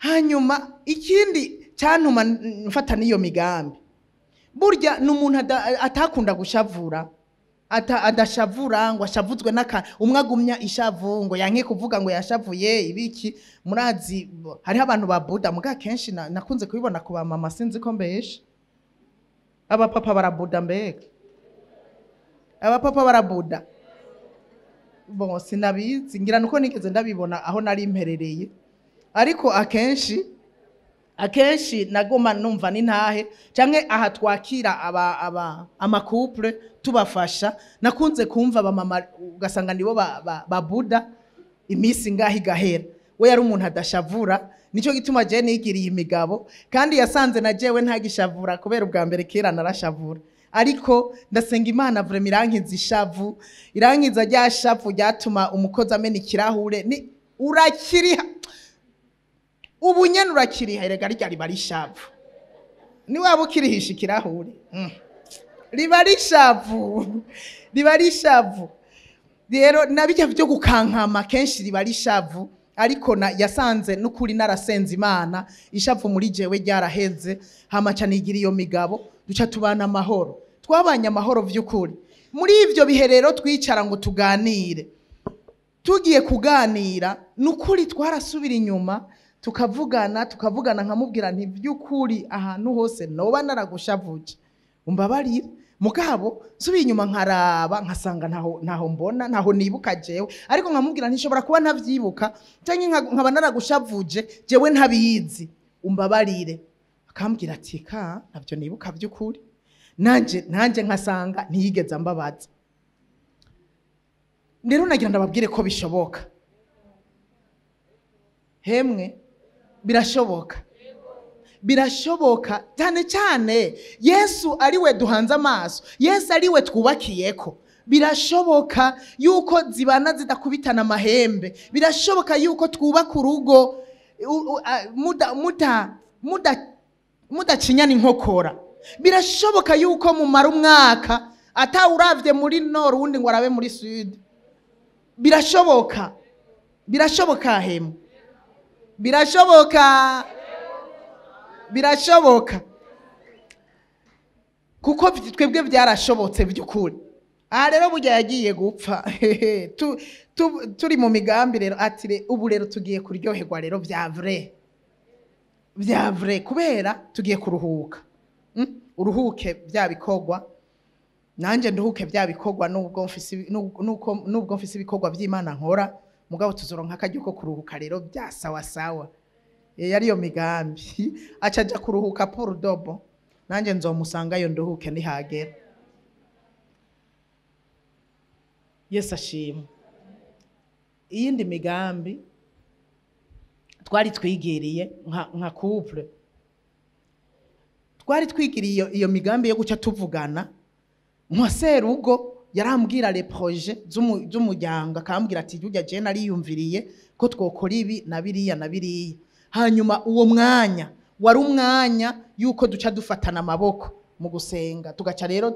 Hanyuma ikindi cyantuma mfata n'iyo migambi, burya ni umuntu atakunda gushavura, adashavura ngo ashavuzwe n'aka umwe agumya ishavu ngo yanke kuvuga ngo yashavuye ibiki. Murazi hariho abantu ba Buda muga kenshi nakunze kubibona ku bamama, sinzi ko mbesha abapapa barabuda, mbega abapapa barabuda bon sinabizi, ngira nuko nigeze ndabibona aho nari mperereye, ariko akenshi nagoma numva n'intahe canke aha twakira aba amacouple tubafasha, nakunze kumva abamama ugasanga nibo ba Buda imisi ngahi gahera. We yari umuntu adashavura, nico gituma je nigiriye imigabo, kandi yasanze na jewe ntagishavura kubera ubwa mbere kera narashavura, ariko ndasenga Imana vraiment irankiza ishavu, irankiza rya shavu ryatuma umukozi amena ikirahure, ni urakiriha ubu nyene urakiriha, erega rya riba rishavu, ni waba ukirihisha ikirahure riba rishavu, riba rishavu. Rero nabijya byo gukankama kenshi riba rishavu, ariko na yasanze nukuri narasenze Imana ishavu muri jewe ryaraheze, hama ca nigira iyo migabo duca tubana amahoro, twabanye amahoro vy'ukuri. Muri ivyo bihe rero twicara ngo tuganire, tugiye kuganira nukuri twarasubira inyuma tukavugana nkamubwira nti by'ukuri ahantu hose noba naragushavuje umbabarire, mugabo nsubiye inyuma nkaraba nkasanga ntaho mbona, ntaho nibuka jewe, ariko nkamubwira nti nshobora kuba ntavyibuka canke nkaba naragushavuje jewe ntabizi, umbabarire. Akambwira ati ka ntabyo nibuka by'ukuri, nanje nkasanga ntiyigeze ambabaza. Rero nagira ndababwire ko bishoboka, hemwe birashoboka, birashoboka cyane cyane Yesu ariwe duhanze amaso, Yesu ariwe twubakiyeko. Birashoboka yuko zibana zidakubitana amahembe, birashoboka yuko twubaka urugo mudacinyana inkokora, birashoboka yuko mumara umwaka atawuravye muri nord uwundi ngo arabe muri sud. Birashoboka, birashoboka hemwe, birashoboka, birashoboka, kuko twebwe byarashobotse by'ukuri. Aha rero burya yagiye gupfa turi mu migambi rero ati ubu rero tugiye kuryoherwa rero bya vrai, bya vrai, kubera tugiye kuruhuka. Uruhuke bya bikorwa, nanje nduhuke bya bikorwa, nubwo mfise ibikorwa by'Imana nkora, mugabo tuzoronka akaryo ko kuruhuka rero bya sawa sawa. Yari yo migambi aca aja kuruhuka pour dobo, nanje nzomusangayo nduhuke nihagera. Yesu ashimwe. Iyindi migambi twari twigiriye nka couple, twari twigiriye iyo migambi yo guca tuvugana. Nka serugo yarambwira les projets z'umuryango, akambwira ati burya je nariyumviriye ko twokora ibi na biriya na biriya. Hanyuma uwo mwanya wari umwanya yuko duca dufatana amaboko mu gusenga, tugaca rero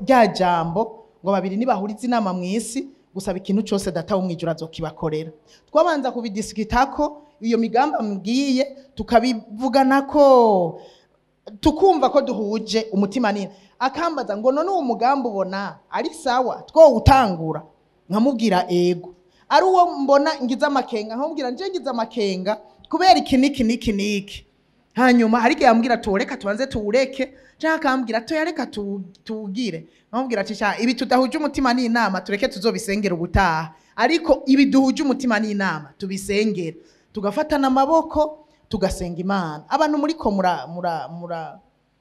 rya jambo ngo babiri nibahuriza inama mw'isi gusaba ikintu cyose data wo mwijuru azokibakorera. Twabanza kubidiskitako iyo migamba mbwiye, tukabivuganako tukumva ko duhuje umutima nini. Akambaza ngo none uwo mugambi ubona ari sawa twowutangura, nkamubwira ego. Ari uwo mbona ngize amakenga nkamubwira nje ngize amakenga kubera iki niki niki niki. Hanyuma hari igihe yambwira tuworeka tubanze tuwureke, canke akambwira toyareka tuwugire, nkamubwira ati sha ibi tudahuje umutima n'inama tureke tuzobisengera ubutaha, ariko ibi duhuje umutima n'inama tubisengere. Tugafatana amaboko tugasenga Imana. Abantu muriko mura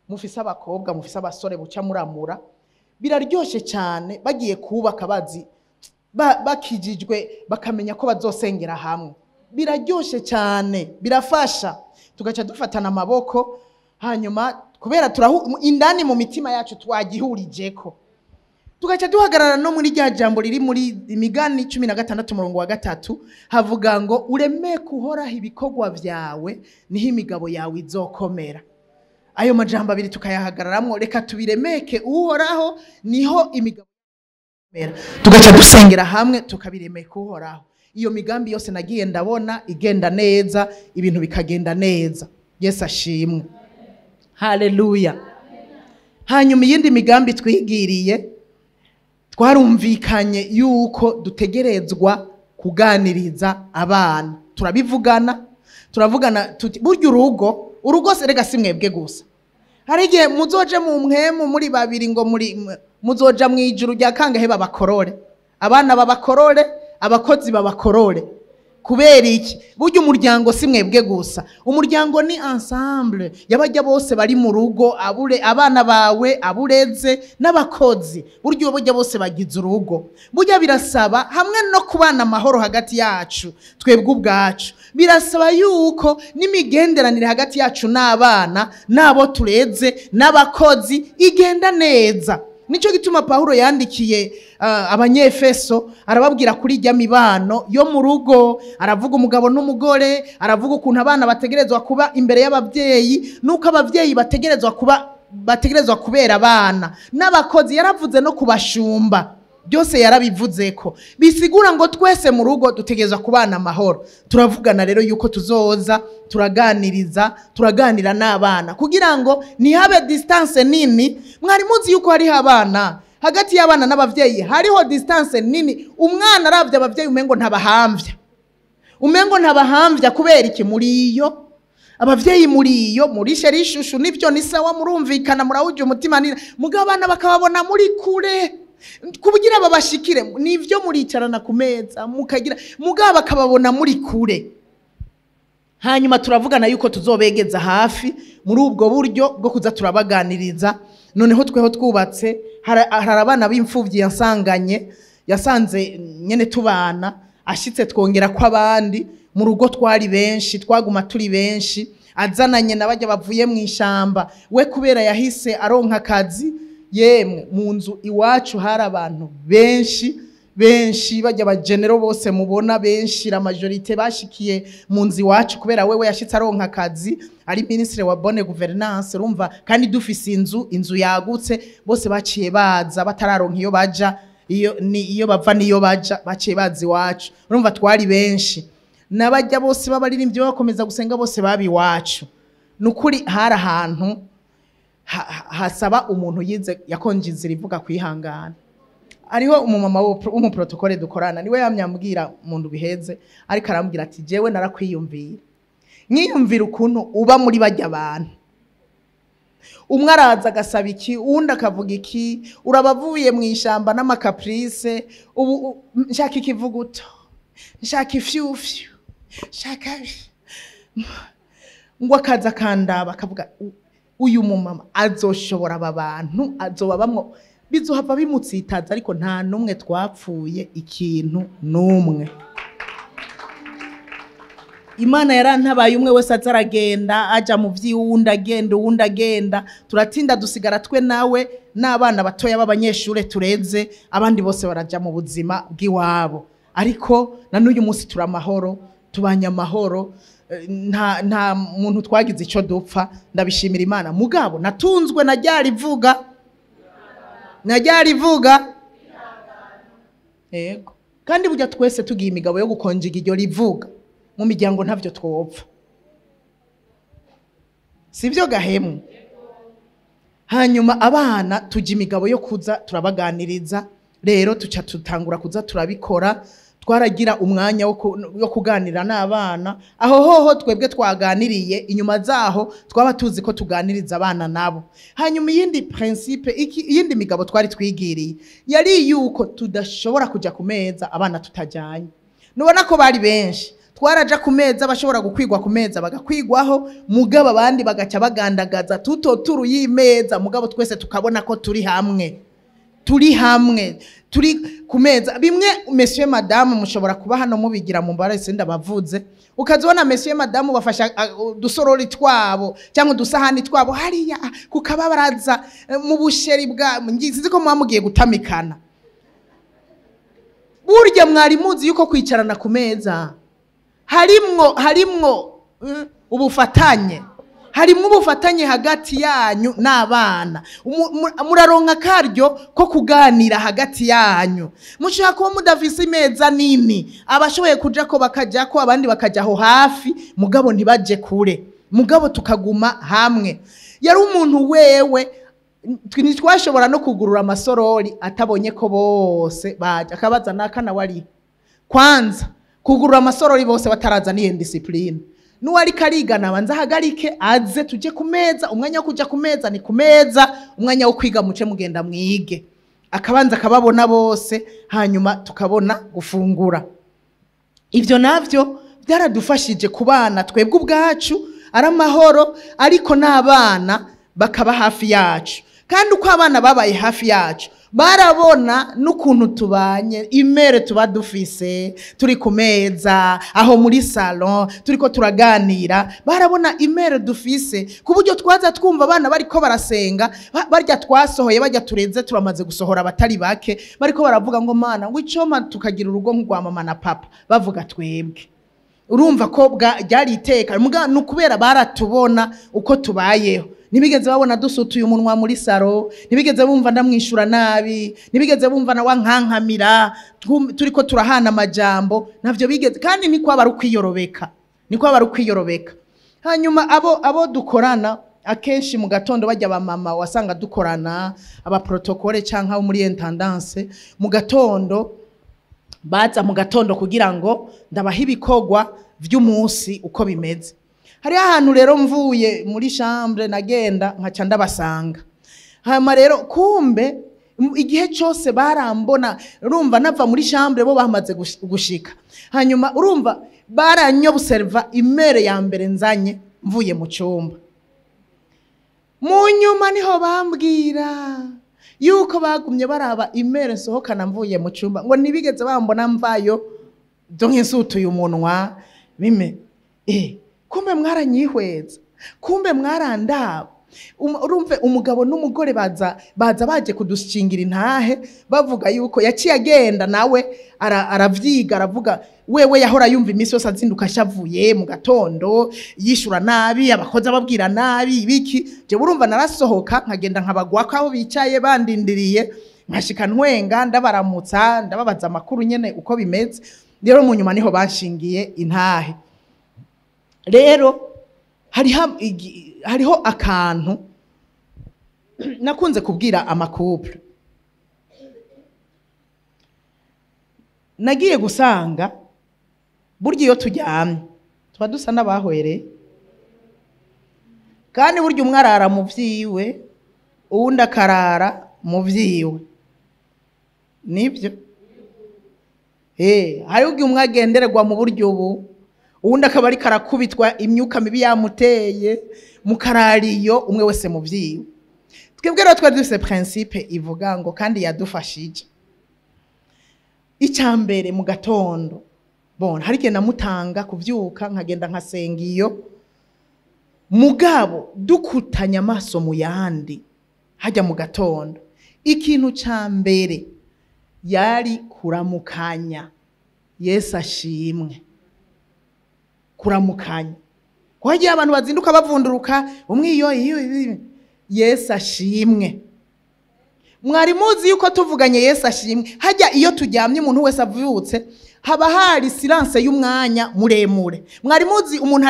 mufise abakobwa mufise abasore buca muramura, biraryoshe cyane bagiye kubaka bazi bakijijwe bakamenya ko bazosengera hamwe, biraryoshe cyane, birafasha. Tugaca dufatana amaboko, hanyuma kubera indani mu mitima yacu twagihurijeko, tugaca duhagarara no muri rya jambo riri muri Imigani 16 umurongo wa 3, havuga ngo uremeke uhoraho ibikorwa vyawe niho imigabo yawe izokomera. Ayo majambo abiri tukayahagararamwo, reka tubiremeke uhoraho niho imigabo izokomera. Tugaca dusengera hamwe tukabiremeka uhoraho. Iyo migambi yose nagiye ndabona igenda neza, ibintu bikagenda neza. Yesu ashimwe, haleluya. Hanyuma iyindi migambi twigiriye, twarumvikanye yuko dutegerezwa kuganiriza abana. Turabivugana, turavugana tuti burya urugo rega si mwebwe gusa. Hari igihe muzoje mu mpwemu muri babiri ngo muri muzoja mu ijuru rya kangahe babakorore, abana babakorore, abakozi babakorore. Kubera iki? Burya umuryango si mwebwe gusa, umuryango ni ensemble y'abajya bose bari mu rugo, abure abana bawe, abureze n'abakozi. Burya burya bose bagize urugo. Burya birasaba hamwe no kubana amahoro hagati yacu twebwe ubwacu, birasaba yuko n'imigenderanire hagati yacu n'abana n'abo tureze n'abakozi igenda neza. Nico gituma Paulo yandikiye Abanyefeso, arababwira kuri ijya mibano yo mu rugo, aravuga umugabo n'umugore, aravuga ukuntu abana bategerezwa kuba imbere y'abavyeyi, nuko abavyeyi bategerezwa kubera abana n'abakozi. Yaravuze no kubashumba, byose yarabivuzeko. Bisigura ngo twese mu rugo dutegerezwa kubana amahoro. Turavugana rero yuko tuzoza turaganiriza, turaganira n'abana kugira ngo ntihabe distance nini. Mwari muzi yuko hariho abana hagati y'abana n'abavyeyi hariho distance nini. Umwana aravye abavyeyi umengo ntabahamvya, umengo ntabahamvya. Kubera iki? Muri iyo abavyeyi muri iyo murishe rishushu nivyo ni sawa, murumvikana, murawuje umutima nina, mugabo abana bakababona muri kure kugira babashikire. Nivyo muricarana ku meza mukagira, mugabo bakababona muri kure. Hanyuma turavugana yuko tuzobegeza hafi muri ubwo buryo bwo kuza turabaganiriza. Noneho tweho twubatse, hari abana b'imfuvyi yansanganye, yasanze nyene tubana, ashitse twongera ko abandi mu rugo twari benshi, twaguma turi benshi, azananye nabajya bavuye mu ishamba. We kubera yahise aronka akazi, yemwe mu nzu iwacu hari abantu benshi benshi, bajya abagenero bose mubona benshi, la majorité bashikiye mu nzu iwacu kubera wewe yashitse aronka akazi, ari ministre wa bonne gouvernance, urumva, kandi dufise inzu yagutse, bose baciye baza batararonka iyo baja, iyo ni iyo bava niyo baja, baciye baza iwacu. Urumva twari benshi, nabajya bose babaririmbyi bakomeza gusenga bose babi iwacu. Nukuri hari ahantu hasaba umuntu yize yakonje inzira ivuga kwihangana. Ariho umumama w'umuprotokole dukorana niwe yamyambwira muntu biheze, ariko arambwira ati jewe narakwiyumvira, nkiyumvira ukuntu uba muri bajya abantu, umwe araza agasaba iki, uwundi akavuga iki, urabavuye mu ishamba n'amakaprice, ubu nshaka ikivuguto, nshaka ifyufyu, nshaka ngo akaza akandaba akavuga uyu mumama azoshobora aba bantu, azoba bamwo bizohava bimutsitaza. Ariko nta numwe twapfuye ikintu numwe. Imana yarantabaye, umwe wese azaragenda aja mu vy'iwundi agenda, uwundi agenda, turatinda dusigara twe nawe n'abana batoya b'abanyeshure tureze, abandi bose baraja mu buzima bw'iwabo. Ariko na n'uyu munsi turamahoro, tubanye amahoro, nta muntu twagize ico dupfa, ndabishimira Imana. Mugabo natunzwe na ryarivuga, na ryarivuga yego. Kandi burya twese tugiye imigabo yo gukonjiga iryo rivuga mu miryango ntavyo twopfa, sivyo gahemu? Hanyuma abana tujya imigabo yo kuza turabaganiriza. Rero tuca tutangura kuza turabikora, twaragira umwanya wo kuganira n'abana. Aho hoho twebwe twaganiriye, inyuma zaho twaba tuzi ko tuganiriza abana nabo. Hanyuma iyindi principe, iyindi migabo twari twigiriye yari yuko tudashobora kuja ku meza abana tutajanye. Nubona ko bari benshi, twaraja ku meza, bashobora gukwigwa ku meza bagakwigwaho, mugabo abandi bagaca bagandagaza tutoturu y'imeza, mugabo twese tukabona ko turi hamwe, turi hamwe, turi ku meza. Bimwe monsieur madame mushobora kuba hano mubigira mu mbara sinda bavuze, ukazibona monsieur madame bafasha udusorori twabo cyangwa udusahani twabo hariya kukababaraza mu busheri bwa ngizi ko mwamugiye gutamikana. Burya mwari muzi yuko kwicarana ku meza harimwo ubufatanye, Harimwo ubufatanye hagati yanyu n'abana. Muraronka karyo ko kuganira hagati yanyu. Mushobora kuba mudafise imeza nini, abashoboye kujako bakajako, abandi bakaja aho hafi, mugabo ntibaje kure, mugabo tukaguma hamwe. Yari umuntu wewe ntitwashobora no kugurura amasorori atabonye ko bose baje, akabaza nakana wari kwanza kugurura amasorori bose bataraza niyo discipline. Nuwari karigana abanza ahagarike aze tuje ku meza. Umwanya wo kuja ku meza ni ku meza, umwanya wo kwiga muce mugenda mwige. Akabanza akababona bose, hanyuma tukabona gufungura. Ivyo navyo byaradufashije kubana twebwe ubwacu ari amahoro, ariko n'abana bakaba hafi yacu. Kandi uko abana babaye hafi yacu, barabona n'ukuntu tubanye, imere tuba dufise turi ku meza, aho muri salon turiko turaganira, barabona imere dufise, ku buryo twaza twumva abana bariko barasenga, barya twasohoye, barya tureze, turamaze gusohora abatari bake, bariko baravuga ngo Mana ngo icoma tukagira urugo nk'urwa mama na papa, bavuga twebwe. Urumva ko ryari iteka, muga ni ukubera baratubona uko tubayeho. Ntibigeze babona dusutuye umunwa muri saro, ntibigeze bumva ndamwishura nabi, ntibigeze bumva na wankankamira, turiko turahana amajambo, ntavyo bigeze. Kandi ni kwaba ari ukwiyorobeka, ni kwaba ari ukwiyorobeka. Hanyuma abo dukorana akenshi mu gatondo, bajya ba mama wasanga dukorana aba protocole canke abo muri intendance, mu gatondo baza mu gatondo kugira ngo ndabaha ibikorwa vy'umunsi uko bimeze. Hariho ahantu rero mvuye muri chambre nagenda nkaca ndabasanga. Hanyuma rero kumbe igihe cyose barambona, urumva nava muri chambre bo bamaze gushika. Hanyuma urumva baranyobserva imere ya mbere nzanye mvuye mu cyumba. Mu nyuma niho bambwira yuko bagumye baraba imere nsohokana mvuye mu cyumba, ngo ntibigeze bambona mvayo donc nsutuye umunwa bime. Kumbe mwaranyihweza, kumbe mwarandaba. Urumve umugabo n'umugore baza baje kudushingira intahe, bavuga yuko yaciye agenda nawe aravyiga, aravuga wewe yahora yumva iminsi yose azinduka ashavuye mu gatondo, yishura nabi, abakozi ababwira nabi ibiki. Je urumva narasohoka nkagenda nkabagwako aho bicaye bandindiriye, nkashika ntwenga ndabaramutsa, ndababaza amakuru nyene uko bimeze. Rero mu nyuma niho banshingiye intahe. Rero hariho akantu nakunze kubwira amakouple. Nagiye gusanga burya iyo turyamye tuba dusa n'abahwereye, kandi burya umwe arara mu vyiwe uwundi akarara mu vyiwe, nibyo? Hariho igihe umwe agendererwa mu buryo ubu, uwundi akaba ariko arakubitwa imyuka mibi yamuteye, mukarariyo umwe wese mu vyiwe. Twebwe rero twari dufise principe ivuga ngo, kandi yadufashije. Icya mbere mu gatondo, bon, hari igihe namutanga kuvyuka nkagenda nkasenga iyo, mugabo dukutanya amaso mu yandi hajya mu gatondo, ikintu ca mbere yari kuramukanya. Yesu ashimwe. Kuramukanya. Kwagiye abantu bazinduka bavunduruka umwe iyo iyo, Yesu ashimwe. Mwari muzi yuko tuvuganye Yesu ashimwe, hajya iyo turyamye umuntu wese avyutse haba hari silence y'umwanya muremure. Mwari muzi umuntu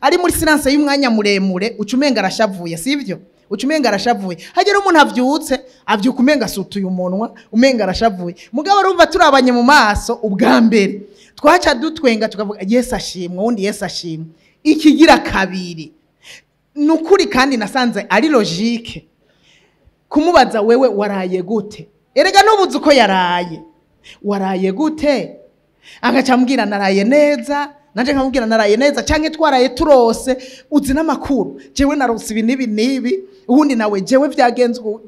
ari muri silence y'umwanya muremure ucumenga arashavuye, sivyo? Ucumenga arashavuye. Hajya umuntu avyutse avyuka umenga asutuye umunwa, umenga arashavuye. Mugabo urumva turabanye mu maso ubwa mbere, twaca dutwenga tukavuga Yesu ashimwe, undi Yesu ashimwe. Ikigira kabiri nukuri, kandi nasanze ari logique kumubaza wewe waraye gute? Erega nubuze uko yaraye, waraye gute? Agaca ambwira naraye neza, nanje nkamubwira naraye neza, canke twaraye turose, uzi n'amakuru, jewe narose ibi n'ibi n'ibi, ubundi nawe jewe vyagenze uku,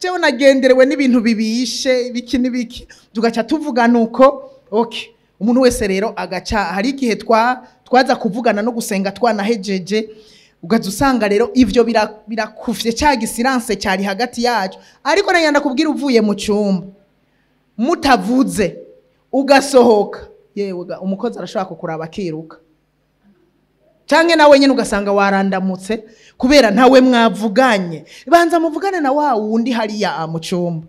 jewe nagenderewe n'ibintu bibishe ibiki n'ibiki, tugaca tuvugana uko. Okay, umuntu wese rero agaca, hari igihe twaza kuvugana no gusenga twanahejeje, ugaza usanga rero ivyo birakufye ca gisilance cyari hagati yacu. Ariko nagenda kubwira uvuye mu cyumba mutavuze ugasohoka, yewe umukozi arashobora kukuraba akiruka. Canke nawe nyene ugasanga warandamutse kubera ntawe mwavuganye. Banza muvugane na wa wundi hariya mu cumba.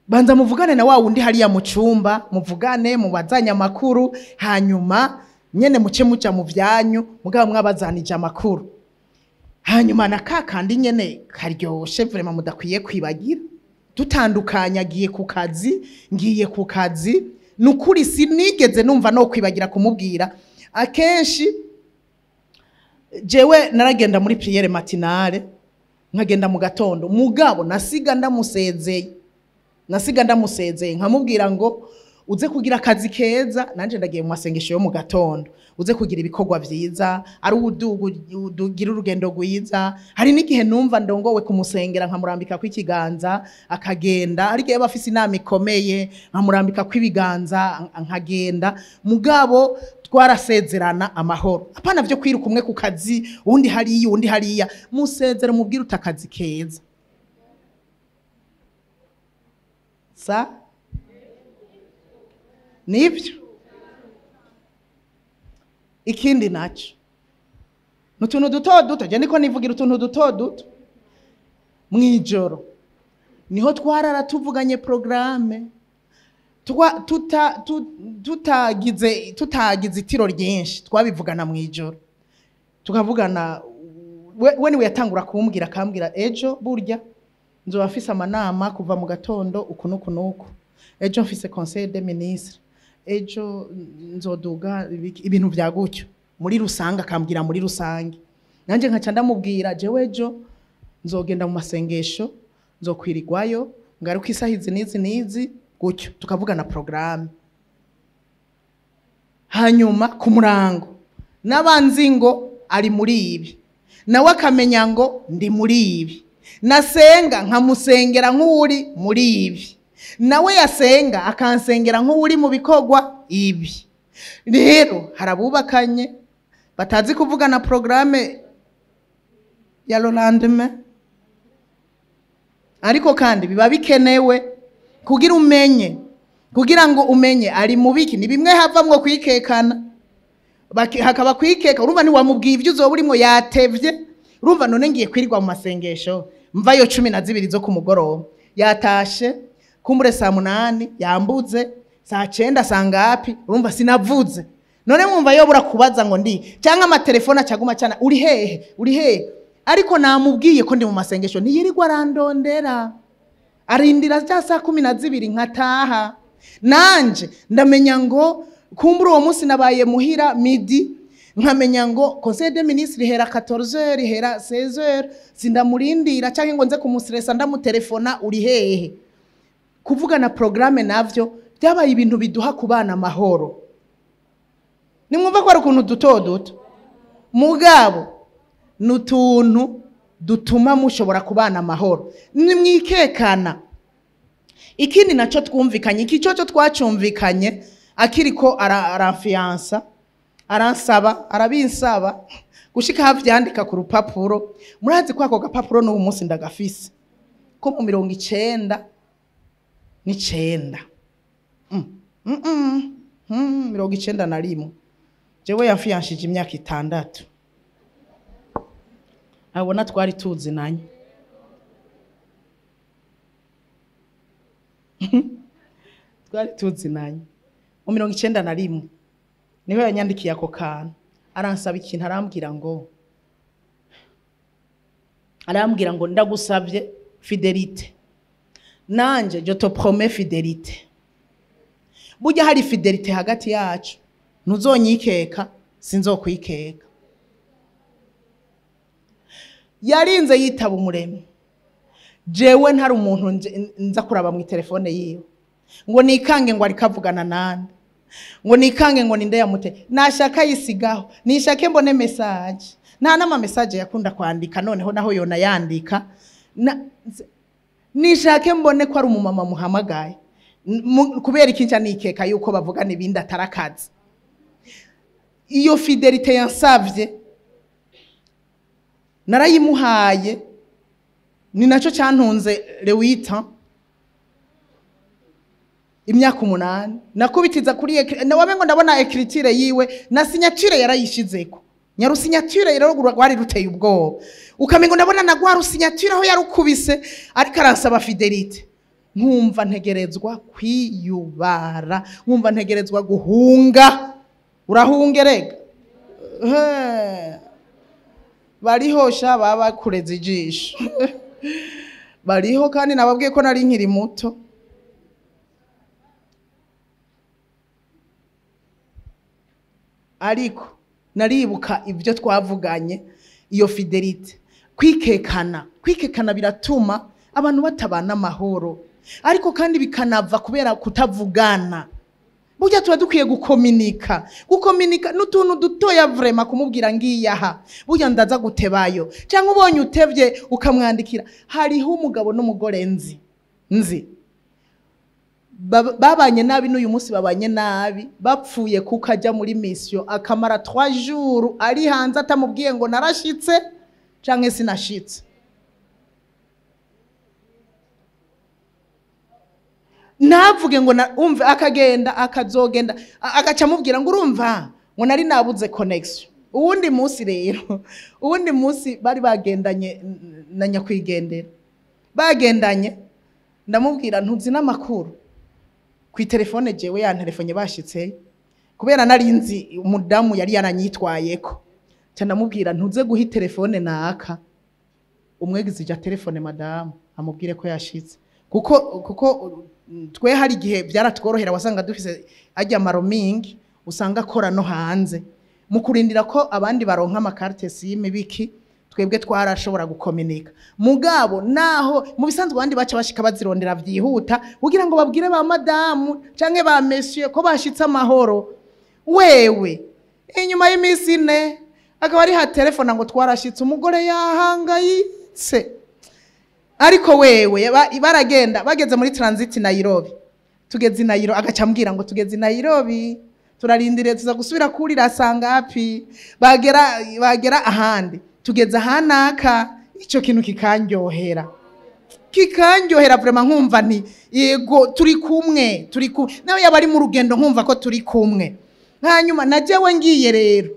Banza muvugane na wa wundi hariya mu cumba, muvugane mubazanye amakuru, hanyuma nyene muce muja mu vyanyu mugabo mwabazanije amakuru. Hanyuma na kakandi nyene karyoshe vraiment mudakwiye kwibagira. Dutandukanya agiye ku kazi, ngiye ku kazi, nukuri sinigeze numva no kwibagira kumubwira. Akenshi jewe naragenda muri prière matinale, nkagenda mu gatondo, mugabo nasiga ndamusezeye. Nasiga ndamusezeye nkamubwira ngo uze kugira akazi keza, nanje ndagiye mu masengesho yo mu gatondo, uze kugira ibikorwa vyiza, ari udugira urugendo rwiza. Hari n'igihe numva ndongowe kumusengera nkamurambika kw'ikiganza akagenda, hari igihe bafise inama ikomeye nkamurambika kw'ibiganza nkagenda, mugabo twarasezerana amahoro. Apana vyo kwiruka umwe ku kazi undi hariya undi hariya, musezera mubwira utakazi keza. Sa nibyo. Ikindi naco nutuntu duto duto, je niko nivugira utuntu duto duto. Mwijoro niho twarara tuvuganye programme, tutagize itiro ryinshi, twabivugana mwijoro. Tukavugana, we niwe yatangura kumbwira, akambwira ejo burya nzoba mfise amanama kuva mu gatondo uku nuku nuku, ejo mfise conseil des ministres, ejo nzoduga ibintu vya gutyo muri rusange, akambwira muri rusange. Nanje nkaca ndamubwira jewe ejo nzogenda mu masengesho, nzokwirirwayo, ngaruka isaha izi n'izi n'izi gutyo, tukavugana programme. Hanyuma ku murango n'abanzi ngo ari muri ibi, nawe akamenya ngo ndi muri ibi, nasenga nkamusengera nk'uri muri ibi, nawe yasenga akansengera nk'uri mu bikorwa ibi. Rero harabubakanye batazi kuvugana programme ya le lendemain, ariko kandi biba bikenewe kugira umenye, kugira ngo umenye ari mubiki. Ni bimwe havamwo kwikekana, hakaba kwikeka, urumva ntiwamubwiye ivyo uzoba urimwo yatevye, urumva none ngiye kwirirwa mu masengesho mvayo 12 zo ku mugoroba, yatashe kumbure saa 8 yambuze saa 9 sangapi, urumva sinavuze. None mwumva yobura kubaza ngo ndi, cyangwa amatelefone acaguma cyana uri hehe uri hehe, ariko namubwiye ko ndi mu masengesho, ntiyirirwa arandondera, arindira za saa 12 nkataha. Nanje ndamenya ngo kumbura uwo munsi nabaye muhira midi, nkamenya ngo conseil des ministres ihera 14h ihera 16h, sindamurindira cyangwa ngo nze kumustressa ndamutelefona uri hehe. Kuvugana programme navyo byabaye ibintu biduha kubana amahoro. Nimwumva ko ari ukuntu duto duto, mugabo nutuntu dutuma mushobora kubana amahoro, nimwikekana. Ikindi naco twumvikanye, iki cyo twacumvikanye akiriko aramfiansa, aransaba, arabinsaba gushika havyandika ku rupapuro. Murazi ko ako gapapuro n'ubu munsi ndagafise ko mu 99 91 jewe yamfiyanshije imyaka 6, abona twari tuzinanye. Twari tuzinanye mu 91 niho yanyandikiye ako kantu, aransaba ikintu, arambwira ngo ndagusabye fidelite, nanje je te promets fidelite. Burya hari fidelite hagati yacu, ntuzonyikeka sinzokwikeka. Yarinze yitaba umuremyi, jewe ntari umuntu nza kuraba mu telefone yiwe ngo nikange ngo arikavugana nande, ngo nikange ngo ninde yamute, nashaka yisigaho, nishake mbone message. Nta nama message yakunda kwandika, noneho naho yona yandika, nishake mbone ko ari umumama muhamagaye, kubera ikinca nikeka yuko bavugana ibindi atarakazi. Iyo fidelite yansavye narayimuhaye, ni naco cyantunze lewita. Imyaka 8 nakubitiza kuri wamengo ndabona écriture yiwe na signature yarayishizeko. Nyarusignature rero rwari ruteye ubwoba, ukamengo ndabona na gwa rusignature aho yarukubise, ariko aransaba fidélité. Nkumva ntegerezwa kwiyubara, nkumva ntegerezwa guhunga. Urahungerega bariho sha, baba kureza ijisho bariho. Kandi nababwiye ko nari nkiri muto. Ariko naribuka ibyo twavuganye, iyo fidélité. Kwikekana, kwikekana biratuma abantu batabana amahoro, ariko kandi bikanava kubera kutavugana. Burya tuba dukwiye gukominika, gukominika n'utuntu dutoya vraiment, kumubwira ngiye aha, burya ndaza gutebayo, cyangwa ubonye utevye ukamwandikira. Hariho umugabo n'umugore nzi babanye nabi, n'uyu munsi babanye nabi, bapfuye kuko ajya muri mission akamara 3 jours ari hanze, atamubwiye ngo narashitse canke sinashitse. Ntavuge ngo umve, akagenda, akazogenda, agaca amubwira ngo urumva ngo nari nabuze connection. Uwundi munsi rero, uwundi munsi bari bagendanye na nyakwigendera, bagendanye, ndamubwira ntuzi n'amakuru ku telefone. Jewe yantelefone bashitse, kubera nari nzi umudamu yari yaranyitwayeko, nca ndamubwira ntuze guha telefone naka, umwegize ija telefone madamu amubwire ko yashitse. Kuko twe hari igihe byaratworohera, wasanga dufise ajya ama roaming, usanga akora no hanze, mu kurindira ko abandi baronka ama carte SIM biki, twebwe twarashobora gukominika. Mugabo naho mu bisanzwe abandi baca bashika bazirondera vyihuta kugira ngo babwire ba madamu canke ba monsieur ko bashitse amahoro, wewe inyuma y'iminsi 4 akaba ari ha telefone ngo twarashitse. Umugore yahangayitse. Ariko wewe baragenda, bageze muri transit Nairobi, tugeze i Nairobi, agaca ambwira ngo tugeze i Nairobi, turarindiriye, tuza gusubira kurira sangapi. Bagera ahandi, tugeze ahanaka. Ico kintu kikanryohera, kikanryohera vraiment, nkumva nti yego, turi kumwe, turi kumwe nawe, yaba ari mu rugendo nkumva ko turi kumwe. Hanyuma na jewe ngiye rero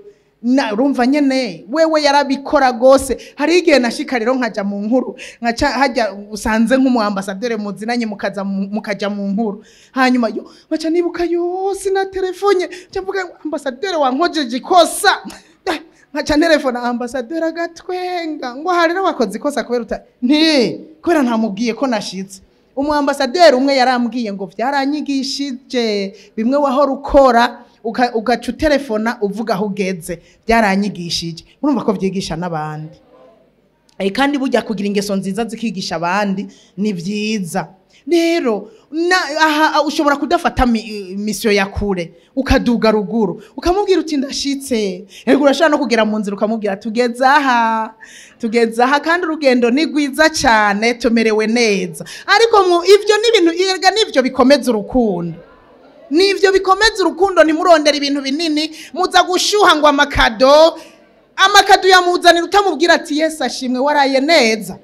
na urumva nyene wewe yarabikora gose. Hari igihe nashika rero nkaja mu nkuru, nkaca hajya usanze nk'umu ambassadeur muzinanye, mukaza mukaja mu nkuru, hanyuma yo nkaca nibuka yose na telefone, nca mvuga ngo ambassadeur wankojeje ikosa. Nkaca telefone ambassadeur, agatwenga ngo aha rero wakoze ikosa kubera uta nti kubera ntamubwiye ko nashitse. Umu ambassadeur umwe yarambwiye ngo vyaranyigishije bimwe wahora ukora, ugaca utelefona uvuga aho ugeze, byaranyigishije. Urumva ko vyigisha n'abandi. Kandi burya kugira ingeso nziza zikigisha abandi ni vyiza. Rero aha ushobora kudafata mission ya kure, ukaduga ruguru, ukamubwira uti ndashitse. Ego, urashobora no kugera mu nzira ukamubwira tugeze aha, tugeze aha, kandi urugendo ni rwiza cyane, tumerewe neza. Ariko ivyo ni ibintu erega nivyo bikomeza urukundo, nivyo bikomeza urukundo. Ntimurondera ibintu binini muza gushyuha ngo ama cadeaux. Ama cadeaux yamuzanira utamubwira ati Yesu ashimwe, waraye neza.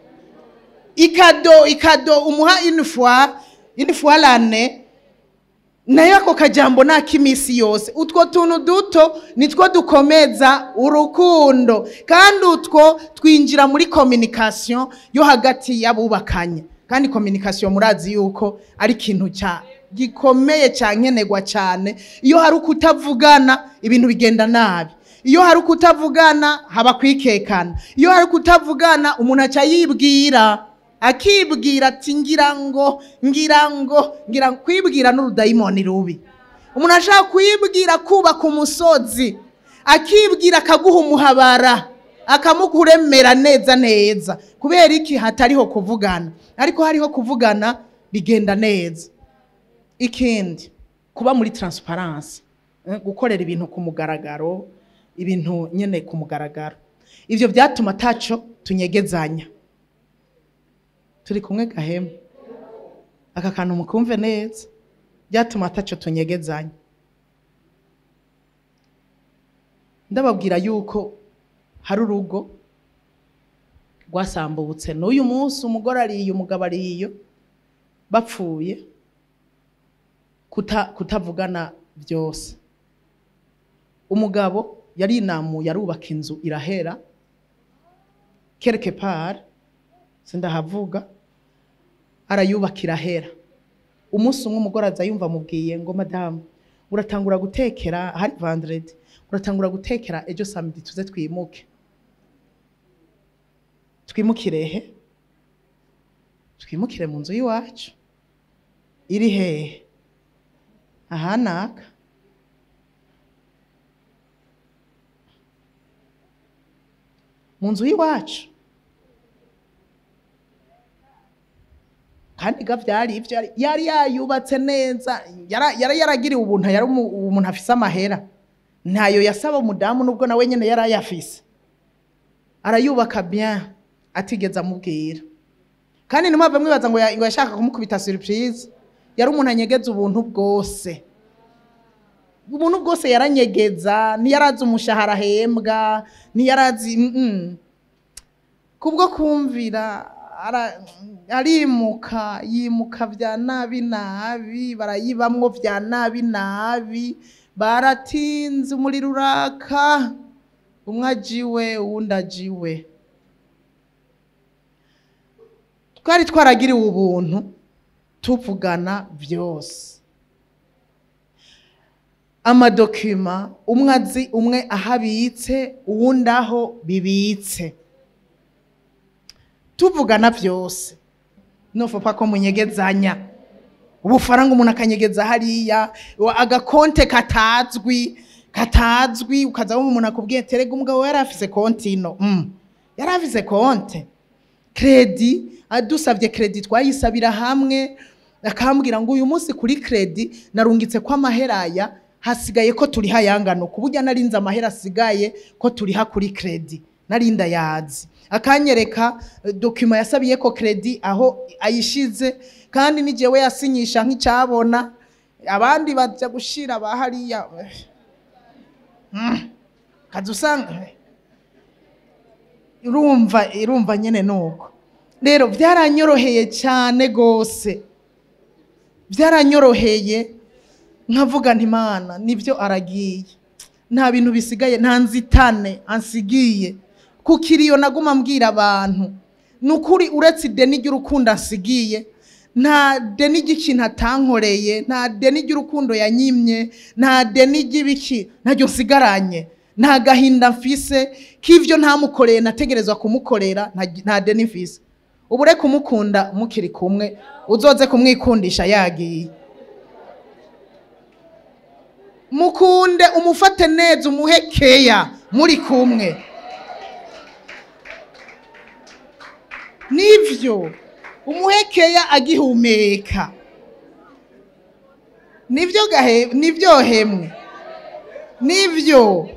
I cadeau, i cadeau umuha une fois l'année, nayo ako kajambo ni ak'imisi yose. Utwo tuntu duto nitwo dukomeza urukundo, kandi utwo twinjira muri communication yo hagati y'abubakanye. Kandi communication murazi yuko ari ikintu cya gikomeye cyankenerwa cyane. Iyo hari ukutavugana, ibintu bigenda nabi. Iyo hari ukutavugana, haba kwikekana. Iyo hari ukutavugana, umuntu aca yibwira, akibwira ati ngira ngo, ngira ngo, ngira ngo. Kwibwira n'urudayimoni rubi. Umuntu ashaka kwibwira kubaka umusozi, akibwira akaguha umuhabara, akamukuremera neza neza. Kubera iki? Hatariho kuvugana. Ariko hariho kuvugana, bigenda neza. Ikindi, kuba muri transparence, gukorera ibintu ku mugaragaro, ibintu nyene ku mugaragaro, ivyo byatuma ataco tunyegezanya. Turi kumwe gahema? Aka kantu mukumve neza. Byatuma ataco tunyegezanya. Ndababwira yuko hari urugo rwasambutse, n'uyu munsi umugore ariyo, umugabo ariyo, bapfuye. Kutavugana byose. Umugabo yarinamuye arubaka inzu irahera quelque part, sindahavuga, arayubaka irahera. Umunsi umwe umugore aza yumva amubwiye ngo madamu uratangura gutekera, hari vendredi, uratangura gutekera ejo samedi tuze twimuke. Twimukire he? Twimukire mu nzu y'iwacu iri hehe? Ahanaka. Mu nzu y'iwacu. Kandi ga vyari ivyo yari yayubatse neza, yari yaragiriwe ubuntu, yari umuntu afise amahera, ntayo yasaba umudamu nubwo nawe nyene yari ayafise. Arayubaka bien atigeze amubwira. Kandi nimwave mwibaza ngo yashaka kumukubita surprise, yari umuntu anyegeza ubuntu bwose. Ubuntu bwose yaranyegeza, ntiyarazi umushahara ahembwa, ntiyarazi Kubwo kumvira arimuka, yimuka vya nabi nabi, barayibamwo vya nabi nabi, baratinze umuriro uraka, umwe ajiwe uwundi ajiwe. Twari twaragiriwe ubuntu tuvugana vyose. Amadokima umwe azi umwe ahabitse uwundi aho bibitse, tuvugana vyose. Nofa ko munyegezanya ubufaranga, umuntu akanyegeza hariya agakonte katazwi, ukaza wumva umuntu akubwiye terega umugabo yari afise konti ino, yari afise konte crédit, adusavye crédit twayisabira hamwe, akambwira ngo uyu munsi kuri crédit narungitse ko amaheraya hasigaye ko turiha yangano, kuburya narinze amahera asigaye ko turiha kuri crédit, narinda yazi. Akanyereka document yasabiye ko crédit aho ayishize, kandi ni jewe yasinyisha nk'icyabona, abandi baja gushira bahariya. Kazusanga irumva nyene nuko. Rero byaranyoroheye cyane gose, byaranyoroheye nkavuga nti Imana nivyo aragiye, nta bintu bisigaye, nta nzitane ansigiye. Kukiriyo naguma mbwira abantu nukuri, uretse ideni ry'urukundo ansigiye, nta deni ry'ikintu atankoreye, nta deni ry'urukundo yanyimye, nta deni ry'ibiki ntaryo nsigaranye, nta gahinda mfise k'ivyo ntamukoreye nategerezwa kumukorera, nta deni mfise. Ubure kumukunda mukiri kumwe, uzoze kumwikundisha yagiye. Mukunde, umufate neza, umuhe keya muri kumwe. Nivyo umuhe keya agihumeka, nivyo gahe, nivyo hemwe, nivyo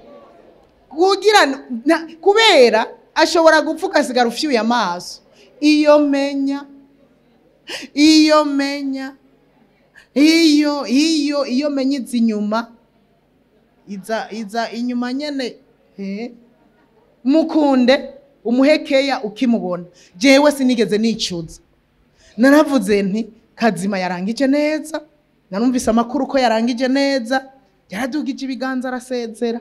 kugira kubera ashobora gupfuka asigara ufyuye amaso. Iyo menya, iyo menya, iyo iyo iyo menya iza inyuma, iza inyuma nyene. Mukunde umuhekeya ukimubona. Jewe sinigeze nicuza, naravuze nti Kazima yarangije neza, narumvise amakuru ko yarangije neza, yaradugije ibiganza arasezera,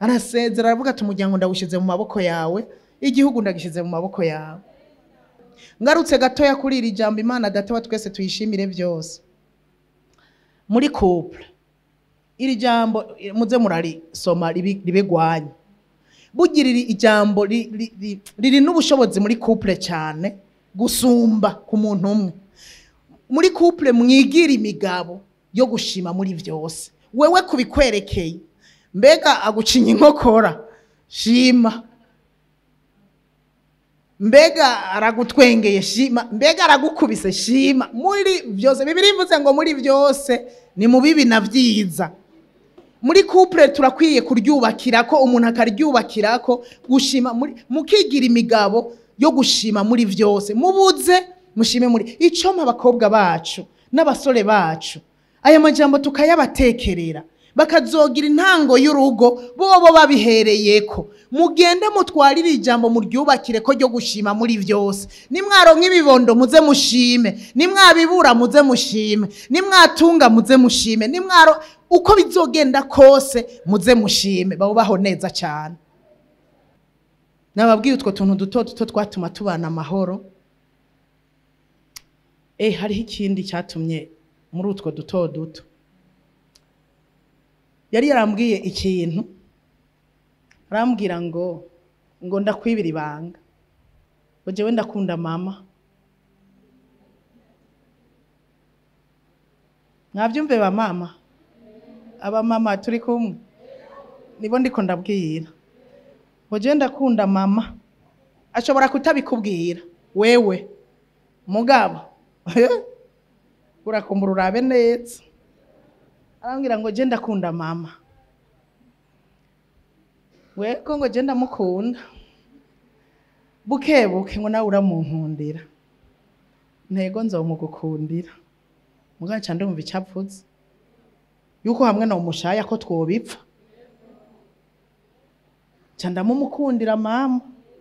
arasezera aravuga ati umuryango ndawushize mu maboko yawe, igihugu ndagishize mu maboko yawe. Ngarutse gatoya kuri iri jambo, Imana data wa twese tuyishimire byose. Muri couple iri jambo muze murarisoma ribigwanye, bugirira ijambo riri n'ubushobozi muri couple cyane gusumba ku muntu umwe. Muri couple mwigira imigabo yo gushima muri vyose. Wewe kubikwerekeye, mbega agucinya inkokora, shima. Mbega aragutwengeye, shima. Mbega aragukubise, shima. Muri vyose, Bibiliya ivuze ngo muri vyose ni mu bibi na vyiza. Muri couple turakwiye kuryubakirako, umuntu akaryubakirako gushima, mukigira imigabo yo gushima muri vyose. Mubuze mushime muri ico. Abakobwa bacu n'abasore bacu, aya majambo tukayabatekerera. Bakazogira intango y'urugo bobo babihereyeko. Mugende mutwarire ijambo muryubakire ko ryo gushima muri vyose. Nimwaronka ibibondo muze mushime, nimwabibura muze mushime, nimwatunga muze mushime, nimwaro uko bizogenda kose muze mushime, babaho neza cyane. Nababwiye utwo tuntu duto duto twatuma tubana amahoro. Hariho ikindi cyatumye muri utwo duto duto. Yari yarambwiye ikintu, arambwira ngo ndakwibira ibanga, ngo jewe ndakunda mama. Mwabyumve ba mama, aba mama turi kumwe, nibo ndiko ndabwira, ngo jewe ndakunda mama. Ashobora kutabikubwira wewe mugabo urakumbura urabe neza. Arambwira ngo je ndakunda mama, weko ngo je ndamukunda buke buke, ngo nawe uramunkundira, ntego nzomugukundira. Mugabo nca ndumva icapfuze yuko hamwe no mushaya ko twobipfa, nca ndamumukundira mama,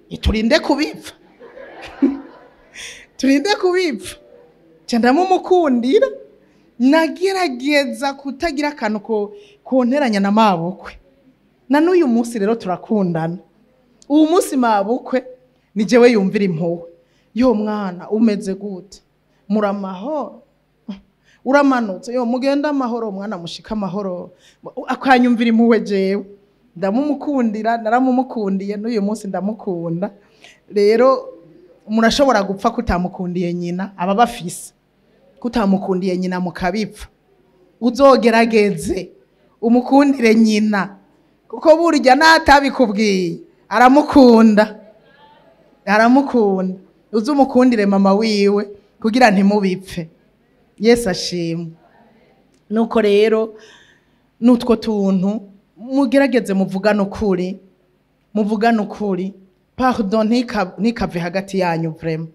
iturinde kubipfa turinde kubipfa, nca ndamumukundira. Nagerageza kutagira akantu ko konteranya na mabukwe. Na n'uyu munsi rero turakundana. Uyu munsi mabukwe ni jewe yumvira impuhwe. Yo mwana umeze gute? Muramahoro? Uramanutse? Yo mugenda amahoro mwana, mushika amahoro. Akanyumvira impuhwe jewe. Ndamumukundira, naramumukundiye n'uyu munsi ndamukunda. Rero murashobora gupfa kutamukundiye nyina aba bafise. Kutamukundiye nyina mukabipfa, uzogerageze umukundire nyina, kuko burya natabikubwiye aramukunda, aramukunda. Uzumukundire mama wiwe kugira ntimubipfe. Yesu ashimwe. Nuko rero nutwo tuntu mugerageze muvugane ukuri, muvugane ukuri. Pardon ntikave hagati yanyu vraiment.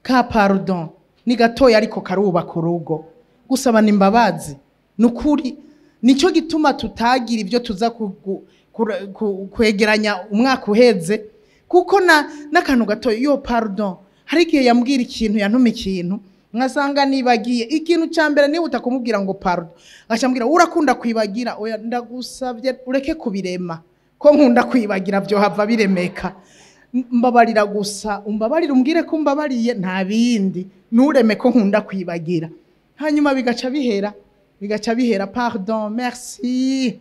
Ka pardon ni gatoya ariko karubaka urugo. Gusabana imbabazi nukuri, nico gituma tutagira ibyo tuza kwegeranya umwaka uheze, kuko n'akantu gatoya yo pardon. Hari igihe yambwira ikintu, yantuma ikintu nkasanga nibagiye ikintu ca mbere, nihuta kumubwira ngo pardon, agacambwira urakunda kwibagira. Oya ndagusabye ureke kubirema, ko nkunda kwibagira byo hava biremeka. Mbabarira gusa, umbabarira umbwire ko umbabariye, nta bindi, nureme ko nkunda kwibagira. Hanyuma bigaca bihera, bigaca bihera. Pardon, merci,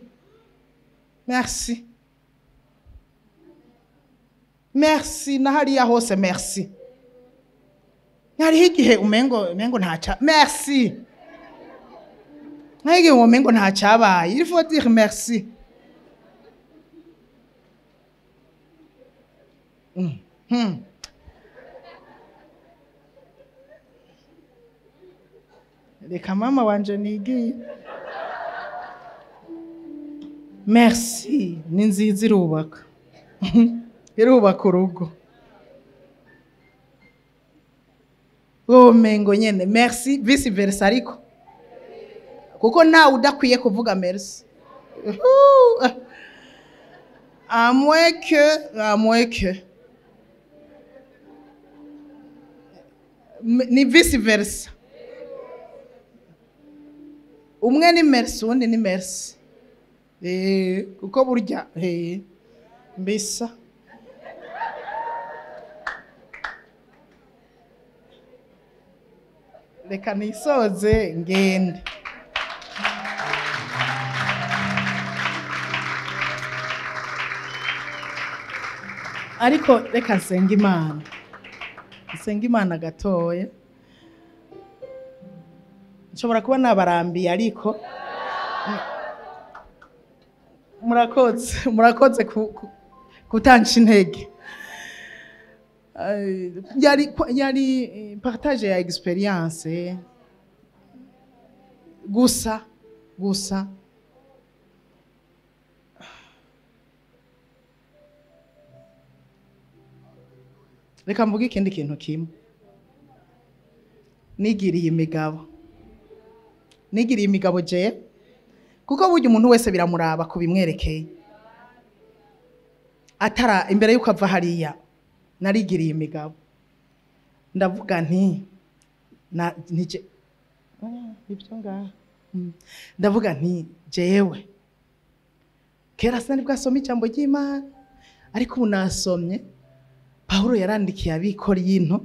merci, merci. Na hariya hose merci. Hariho igihe umengo ntaca merci, hariho igihe umengo ntacabaye. Il faut dire merci. Reka mama wanje nigiye. Merci ni nziza, irubaka irubaka urugo. Umengo nyene merci vice versa, ariko kuko ntawe udakwiye kuvuga merci. À moins que ni vice versa. Umwe ni merci undi ni merci. Kuko burya mbisa reka nisoze ngende. Ariko reka nsenga Imana, nsenga Imana gatoya. Nshobora kuba nabarambiye ariko murakoze, murakoze kutanca intege. Yari partage ya experience gusa gusa. Reka mvuge ikindi kintu kimwe. Nigiriye imigabo, nigiriye imigabo je Kuko burya umuntu wese biramuraba kubimwerekeye. Atara imbere yuko ava hariya narigiriye imigabo. Ndavuga nti na nije ibyo ngaha. Ndavuga nti jewe kera sinari bwasome ijambo ry'Imana, ariko ubu nasomye Pawulo yarandikiye ab'Ikorinto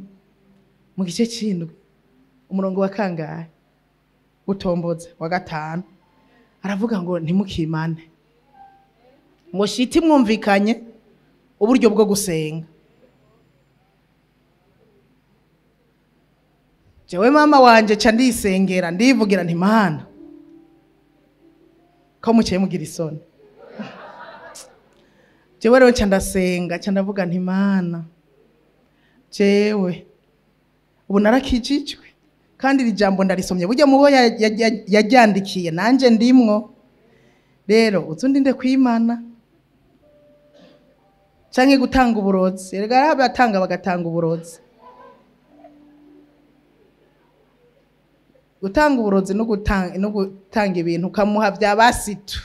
mu gice c'indwi umurongo wa kangahe utomboze wa 5, aravuga ngo ntimukimane, ngo shiti mwumvikanye uburyo bwo gusenga. Jewe mama wanje ca ndisengera ndivugira nti Mana ko muciye mugira isoni. Jewe rero ca ndasenga ca ndavuga nti Mana jewe ubu narakijijwe kandi iri jambo ndarisomye burya mubo yajyandikiye nanje ndimwo, rero uzundinde kwimana canke gutanga uburozi. Erega abatanga bagatanga uburozi, gutanga uburozi no gutanga ibintu ukamuha bya basitu.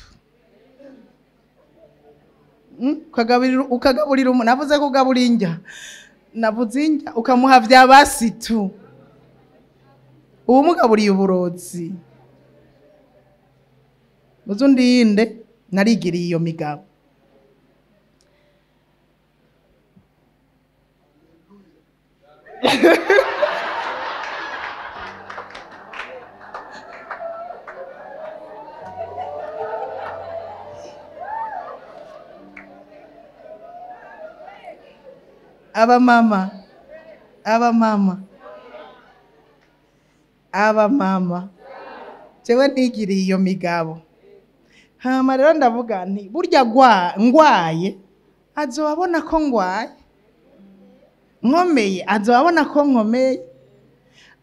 Ukagaburira umuntu, navuze ko ugabura injya, navuze injya, ukamuha bya basitu, ubu mugaburiye uburozi. Uzundinde narigiriye iyo migabo. Abamama, abamama, abamama, jewe nigiriye iyo migabo. Hama rero ndavuga nti burya ngwaye azobabona ko ngwaye, nkomeye azobabona ko nkomeye,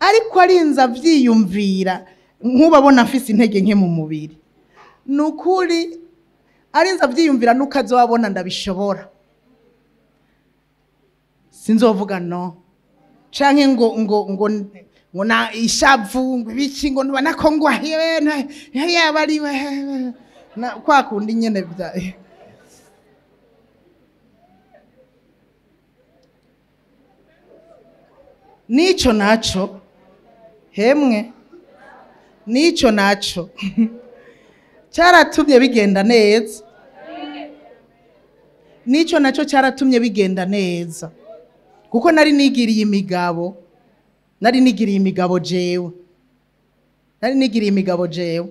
ariko arinza avyiyumvira nk'ubabona mfise intege nke mu mubiri. Nukuri arinza avyiyumvira nuko azobabona ndabishobora, sinzovuga no canke ngo ngo ngo ngo na ishavu ngo ibiki ngo nubona ko ngwaye yaba ari na kwa kundi nyene bya. Nico naco hemwe, nico naco cyaratumye bigenda neza, nico naco cyaratumye bigenda neza, kuko nari nigiriye imigabo, nari nigiriye imigabo jewe, nari nigiriye imigabo jewe.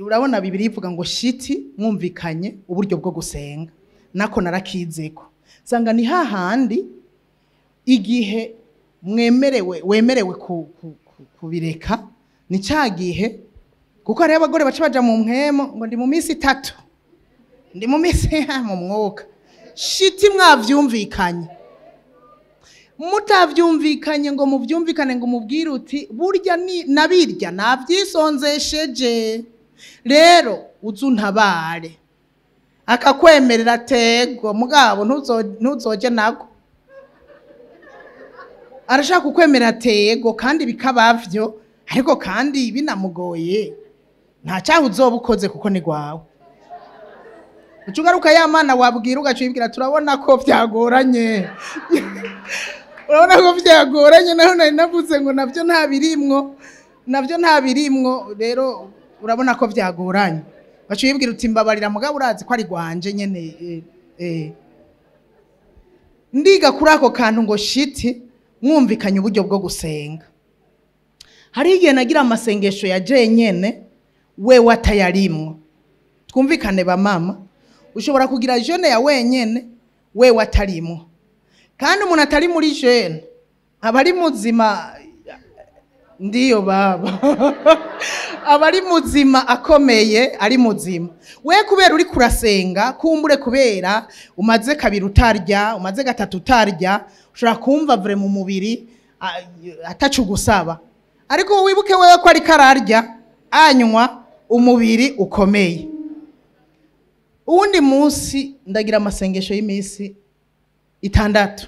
Urabona Bibiliya ivuga ngo shiti mwumvikanye uburyo bwo gusenga, nako narakizeko sanga ni hahandi igihe mwemerewe wemerewe kubireka ni cya gihe, kuko hariho abagore baca baja mu mpwemo ngo ndi mu minsi 3, ndi mu minsi mu mwuka. Shiti mwavyumvikanye, mutavyumvikanye ngo muvyumvikane ngo mubwire uti burya ni nabirya navyisonzesheje, rero uzuntabare, akakwemerera tego mugabo ntuzoje nako. Arashaka kukwemera tego kandi bikabavyo, ariko kandi binamugoye nta cyaho uzoba ukoze kuko ni gwawe. Ucugaruka ya mana wabwira ugacibwira turabona ko byagoranye, urabona ko byagoranye, naho nari navuze ngo navyo nta birimwo, navyo nta birimwo, rero urabona ko byagoranye. Bacibwira uti mbabarira mugabo urazi ko ari gwanje nyene. Ndiga kuri ako kantu ngo shiti mwumvikanye uburyo bwo gusenga. Hari igihe nagira amasengesho ya jenyene we watayarimwo. Twumvikane ba mama, ushobora kugira jeune ya wenyene we watarimwo. Kandi umuntu atari muri jeune aba ari muzima, ndiyo baba aba ari muzima akomeye, ari muzima. We kubera uri kurasenga, kumbure kubera umaze kabiri utarya, umaze gatatu utarya, ushobora kumva vure mu mubiri atacugusaba, ariko wibuke wewe ko ari kararya anywa umubiri ukomeye. Uwundi munsi ndagira amasengesho y'imisi 6,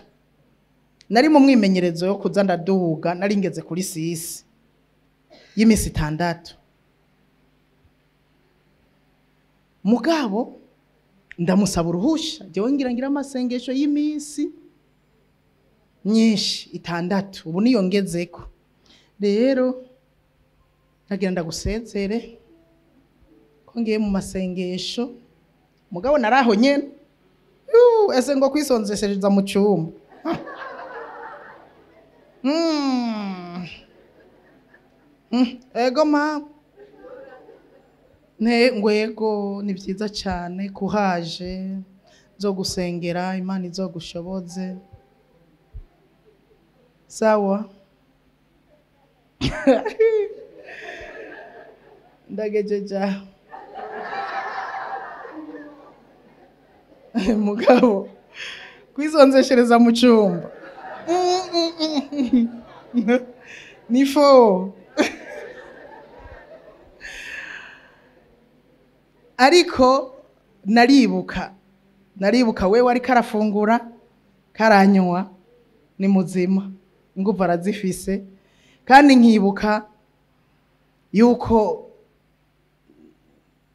nari mu mwimenyerezo yo kuza ndaduga, nari ngeze kuri 6 y'imisi 6. Mugabo ndamusaba uruhusha, jewe ngira amasengesho y'iminsi myinshi 6, ubu niyongezeko. Rero nagira ndagusezere ko ngiye mu masengesho, mugabo naraho nyene. Ese ngo kwisonzeshereza mu cyumba. Ego mama. Ne ngwego ni byiza cyane kuhaje zo gusengera Imana izogushoboze. Sawa. Ndagejeja. Mugabo kwisonzeshereza mu cyumba nifo. Ariko naribuka wewe ari karafungura karanywa ni muzima, ingufu arazifise. Kandi nkibuka yuko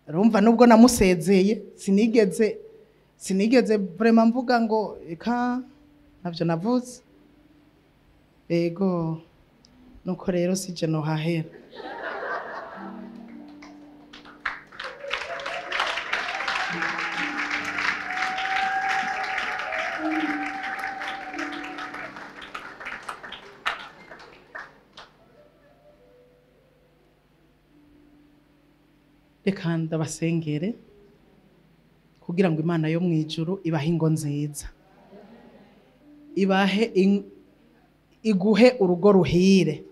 rumva nubwo namusezeye sinigeze vraiment mvuga ngo eka navyo navuze. Ego nuko rero sije no hahera. Reka ndabasengere kugira ngo Imana yo mwijuru ibahe ingo nziza, ibahe iguhe urugo ruhire.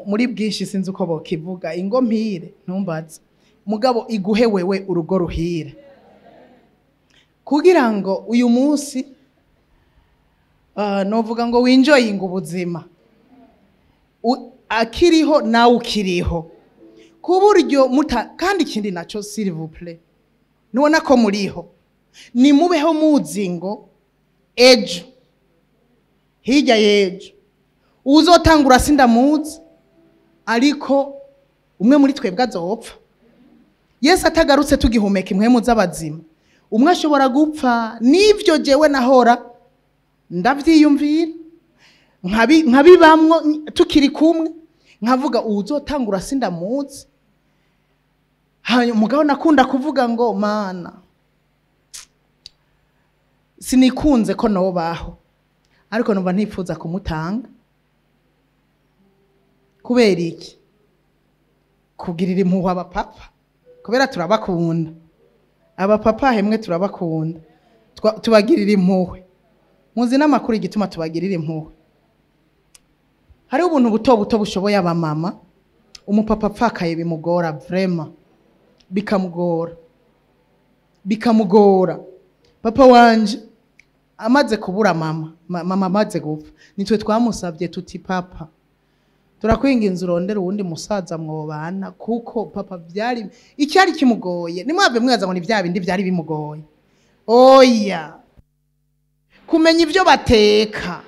Muri bwinshi sinzi uko bokivuga ingo mpire ntumbaze, mugabo iguhe wewe urugo ruhire, kugira ngo uyu munsi novuga ngo winjoyinga ubuzima akiriho nawe ukiriho, kuburyo muta. Kandi ikindi naco s'il vous plaît, nubona ko muriho ni mubeho muzi ngo ejo hirya y'ejo uzotangura sindamuzi, ariko umwe muri twebwe azopfa. Yesu atagarutse tugihumeka impwemu z'abazima, umwe ashobora gupfa. Nivyo jewe nahora ndavyiyumvira nkabibamwo tukiri kumwe, nkavuga uzotangura sindamuzi. Hanyuma mugabo nakunda kuvuga ngo Mana sinikunze ko nobaho, ariko numva ntifuza kumutanga. Kubera iki? Kugirira impuhwe abapapa, kubera turabakunda. Abapapa hemwe turabakunda, tubagirira impuhwe. Muzi n'amakuru igituma tubagirira impuhwe. Hariho ubuntu buto buto bushoboye abamama, umupapa apfakaye bimugora vraiment, bikamugora. Papa wanje amaze kubura mama, mama amaze gupfa, nitwe twamusabye tuti papa turakwinginze urondere uwundi musaza mwobana, kuko papa byari icyari kimugoye. Nimwave mwaza ngo ni bya bindi byari bimugoye. Oya, kumenya ibyo bateka.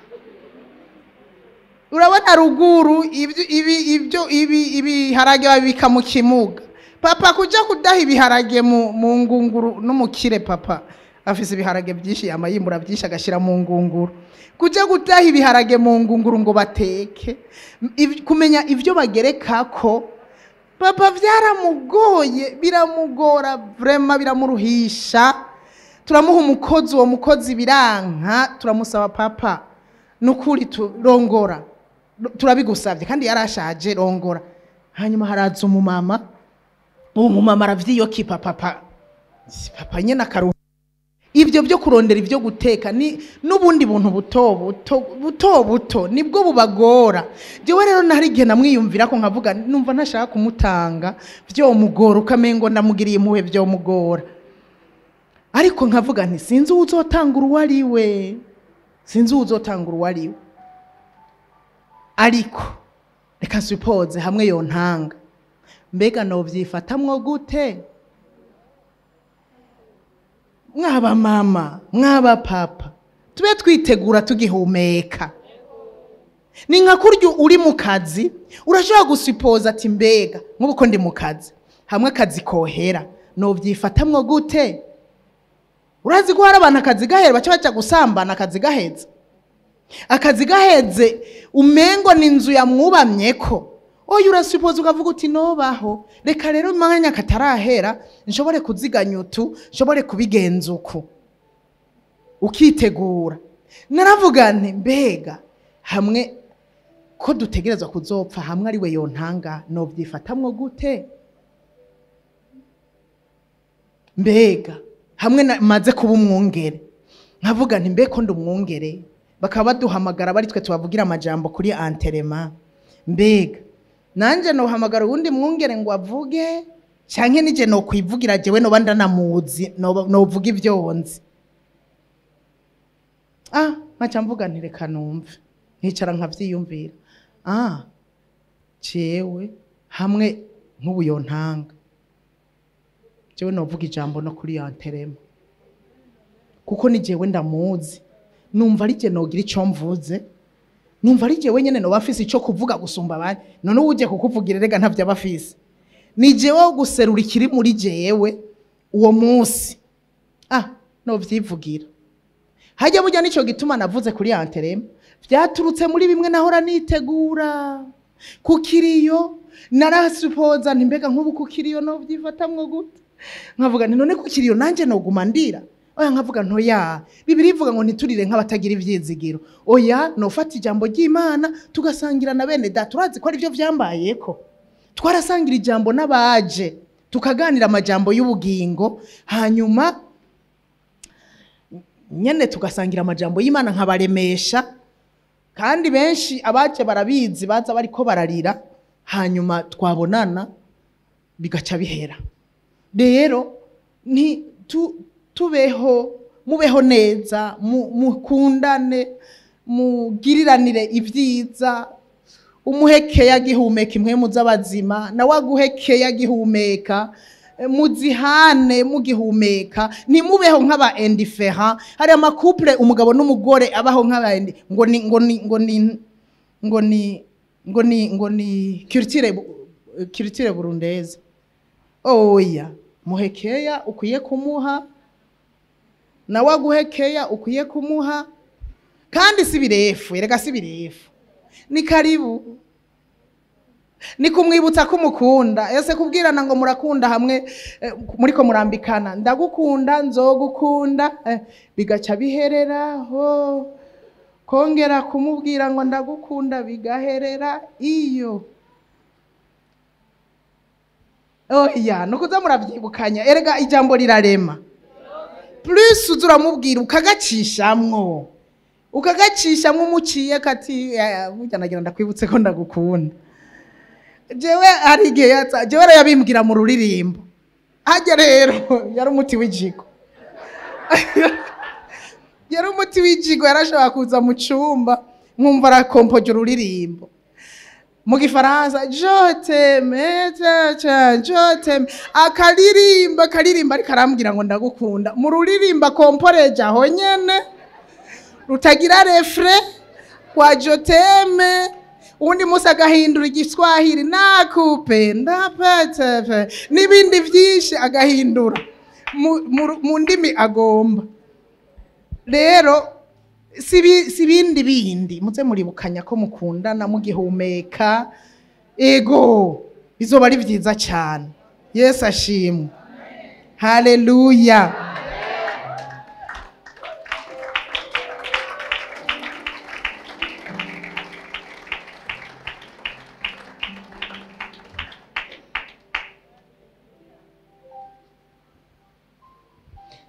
Urabona ruguru ibyo ibiharage babika mu kimuga. Papa kuja kudaha ibiharage mu ngunguru n'umukire, papa afise ibiharage byinshi amayimbura byinshi agashira mu ngunguru. Kuja gutaha ibiharage mu ngunguru ngo bateke, kumenya ivyo bagerekako, papa byaramugoye, biramugora vraiment, biramuruhisha. Turamuha umukozi, uwo mukozi biranka, turamusaba papa nukuri turongora, turabigusabye, kandi yarashaje, rongora. Hanyuma haraza umumama, uwo mumama aravyiyokipa papa, papa nyene akaruha. Ibyo byo kurondera ibyo guteka ni nubundi buntu buto buto buto buto nibwo bubagora. Jewe rero nari igihe namwiyumvira ko nkavuga numva ntashaka kumutanga, byo mugora ukamengo ndamugiriye impuhwe byo mugora. Ariko nkavuga nti sinzi uzotanga uwari we, sinzi uzotanga uwari we. Ariko reka suppose hamwe yontanga, mbega no vyifatamwo gute? Mwaba mama, mwaba papa, tube twitegura tugihumeka. Ni nka kurya uri mu kazi, urashobora gusupoza ati mbega nkuko ndi mu kazi, hamwe akazi kohera Novyifatamwo gute? Urazi ko hari abantu akazi gahera baca baja gusambana akazi gaheze. Akazi gaheze umengo ni inzu yamwubamyeko. Oya, urasupoza ukavuga uti nobaho, reka rero umwanya katarahera nshobore kuziganya utu, nshobore kubigenza uku, ukitegura. Naravuga nti mbega hamwe ko dutegerezwa kuzopfa, hamwe ari we yontanga, novyifatamwo gute? Mbega hamwe maze kuba umwungere, nkavuga nti mbe ko ndi umwungere, bakaba baduhamagara bari twe tubavugira amajambo kuri enterrement, mbega nanje nohamagara uwundi mwungere ngo avuge, canke nije nokwivugira jewe noba ndanamuzi, novuga ivyo nzi? Nkaca mvuga nti reka numve, nkicara nkavyiyumvira. Jewe hamwe nk'ubu yontanga, jewe novuga ijambo no kuri enterrement, kuko ni jewe ndamuzi, numva ari je nogira ico mvuze, numva ari jewe nyene noba afise ico kuvuga gusumba abandi. None uje kukuvugira rega ntavyo aba afise, ni jewe wo guserura ikiri muri jewe uwo munsi. Novyivugira hajya burya. Nico gituma navuze kuri enterrement, vyaturutse muri bimwe nahora nitegura kukiriyo. Narasupoza nti mbega nk'ubu kukiriyo novyifatamwo gute? Nkavuga nti none kukiriyo nanje noguma ndira? Oya, nkavuga ntoya, Bibiliya ivuga ngo ntiturire nk'abatagira ivyizigiro. Oya, nofata ijambo ry'Imana tugasangira na bene data. Urazi ko arivyo vyambayeko, twarasangira ijambo n'abaje, tukaganira amajambo y'ubugingo, hanyuma nyene tugasangira amajambo y'Imana, nkabaremesha. Kandi benshi abaje barabizi, baza bariko bararira, hanyuma twabonana bigaca bihera. Rero ni tubeho, mubeho neza, mukundane, mugiriranire ibyiza. Umuhekeya agihumeka impwemu z'abazima, nawe aguhekeya agihumeka, muzihane mugihumeka, ntimubeho nk'aba indifférents. Hari ama couples, umugabo n'umugore abaho nk'aba ngo ni culture burundaise. Oya, muhekeya ukwiye kumuha, nawe aguhekeya ukwiye kumuha. Kandi si birefu, erega si birefu, ni karibu, ni kumwibutsa ko umukunda. Ese kubwirana ngo murakunda hamwe muriko murambikana, ndagukunda, nzogukunda, bigaca bihereraho, kongera kumubwira ngo ndagukunda bigaherera iyo. Oya, nukuza muravyibukanya. Erega ijambo rirarema. Plus uza uramubwira, ukagacishamwo, ukagacishamwo, umuciye kati burya nagira ndakwibutse ko ndagukunda. Jewe hari igihe yaza, jewe rero yabimbwira mu ruririmbo. Hajya rero yari umuti w'ijigo, yari umuti w'ijigo. Yarashobora kuza mu cumba nkumva arakompoje ururirimbo mu gifaransa, "Je t'aime, je t'aime", akaririmba, akaririmba, ariko arambwira ngo ndagukunda mu ruririmbo akomporeje aho nyene rutagira refrain kwa "je t'aime". Uwundi munsi agahindura igiswahili, "Nakupenda petepe", n'ibindi byinshi agahindura mu ndimi agomba. Rero si ibindi bindi, muze muribukanya ko mukundana mugihumeka. Ego, bizoba ari byiza cyane. Yesu ashimwe, haleluya.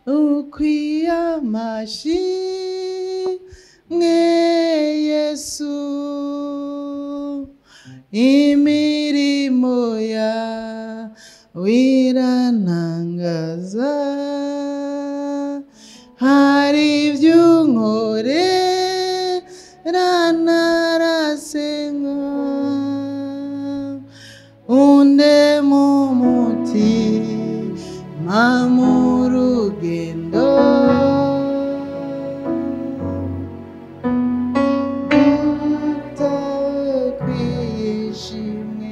Ukwiye amashimwe Yesu, imirimo yawe irantangaza. Hari ibyo unkorera ntarasenga, undema umutima mu rugendo. Utakwiye ishimwe.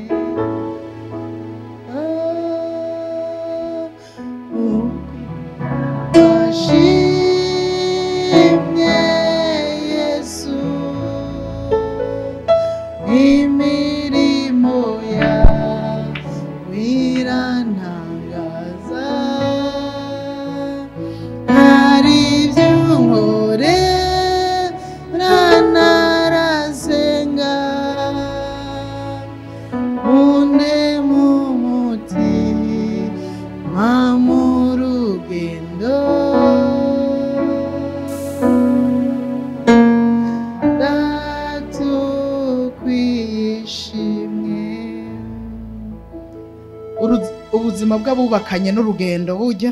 Ubuzima bw'abubakanye n'urugendo burya